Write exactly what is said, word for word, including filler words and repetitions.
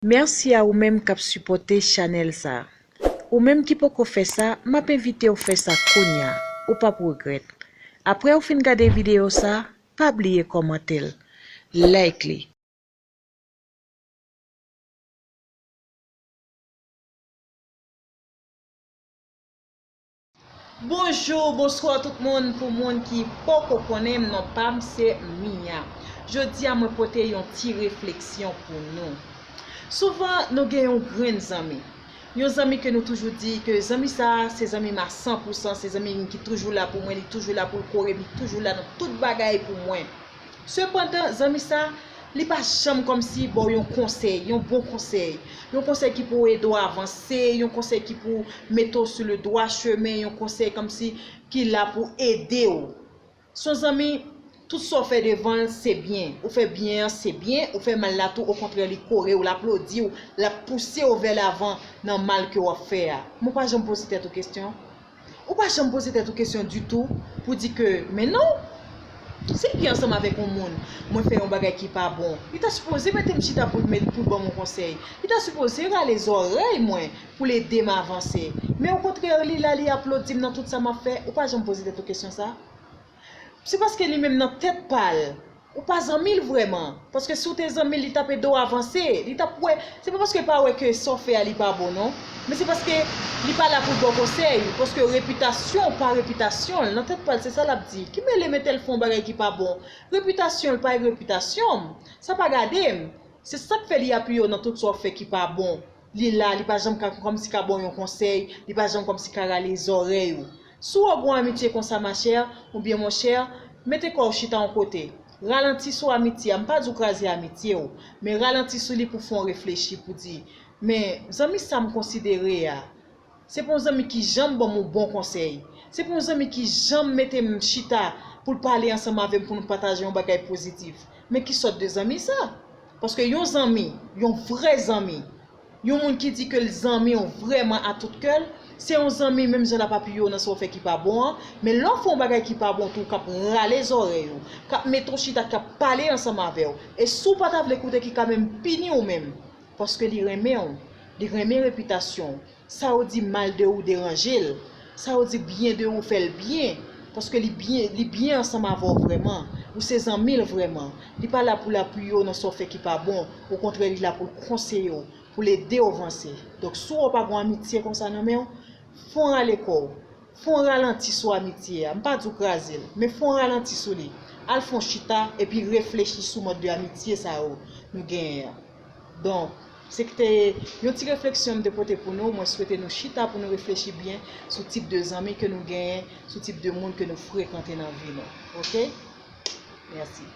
Mèsi a ou menm k ap sipòte chanèl sa. Ou menm ki poko fè sa, m ap envite w fè sa kounya. Ou p ap regrèt. Apre w fin gade videyo sa, pa bliye kòmante l, like li. Bonjou, bonswa tout moun. Pou moun ki poko konnen m, non pa m se Mia. Jodi a mwen pote yon ti refleksyon pou nou. Souvan nou gen yon grenn zanmi. Yon zanmi ke nou toujou di ke zanmi sa a se zanmi m a san pou san, se zanmi m ki toujou la pou mwen, li toujou la pou l kore m, li toujou la nan tout bagay pou mwen. Sepandan, zanmi sa, li pa janm kòmsi ba w yon konsèy, yon bon konsèy. Yon konsèy ki pou ede w avanse, yon konsèy ki pou mete w sou le droit chemen, yon konsèy kòmsi ki la pou ede w. Se yon zanmi, tout sa w fè devan l, se byen. Ou fè byen an, se byen. Ou fè mal la tou, okontrè, li kore w, l aplodi w, l ap pouse w vè lavan nan mal ke w ap fè a. Men w pa janm poze tèt ou kesyon. Ou pa janm poze tèt ou kesyon ditou pou di ke, men non, si l byen ansanm avèk yon moun, mwen fè yon bagay ki pa bon, li ta sipoze mete m chita pou l met, pou l ban m yon konsèy. Li ta sipoze rale zòrèy mwen pou l ede m avanse. Men okontrè, li la, li aplodi m nan tout sa m ap fè. Ou pa janm poze tèt ou kesyon sa? Se paske li menm nan tèt pa l, ou pa zanmi l vrèman. Paske si w te zanmi l, li t ap ede w avanse. Li t ap wè, se pa paske l pa wè ke sa w fè a li pa bon, non. Men se paske li pa la pou l ba w konsèy. Paske repitasyon w pa repitasyon l. Nan tèt pa l, se sa l ap di. Ki mele men tèl fè yon bagay ki pa bon? Repitasyon l pa repitasyon m. Sa pa gade m. Se sa k fè li apiye w nan tout sa w ap fè ki pa bon. Li la, li pa janm ka, kòmsi ka ba w yon konsèy, li pa janm kòmsi ka rale zòrèy ou. Si w wè w gen yon amitye konsa, machè oubyen monchè, mete kò w chita yon kote. Ralanti sou amitye a, m pa di w kraze amitye w, men ralanti sou li pou fè w reflechi, pou di, men zanmi sa m konsidere a, se pa yon zanmi ki janm ban m yon bon konsèy. Se pa yon zanmi ki janm mete m chita pou l pale ansanm avè m, pou nou pataje yon bagay pozitif. Men ki sòt de zanmi sa? Paske yon zanmi, yon vrè zanmi, yon moun ki di ke l zanmi w vrèman a tout kè l, se yon zanmi menm jan l ap apiye w nan sa w fè ki pa bon an, men lè w fè yon bagay ki pa bon tou, k ap rale zòrèy ou, k ap mete w chita, k ap pale ansanm avè w. E si w pa ta vle koute, ki ka menm pini w menm. Paske li renmen w, li renmen repitasyon w. Sa yo di mal de ou deranje l. Sa yo di byen de ou fè l byen. Paske li byen, li byen ansanm avè w vrèman. Ou se zanmi l vrèman. Li pa la pou l apiye w nan sa w fè ki pa bon. Okontrè, li la pou l konseye w, pou l ede w vanse. Donk, si w wè w pa gen yon amitye konsa nan men w, fè w rale kò w. Fè w ralanti sou amitye a. M pa di w kraze l, men fè w ralanti sou li. Al fè w chita epi reflechi sou mòd de amitye sa yo nou genyen an. Donk, se te yon ti refleksyon m te pote pou nou. Mwen swete nou chita pou nou reflechi byen sou tip de zanmi ke nou genyen, sou tip de moun ke nou frekante nan vi nou. Oke? Mèsi.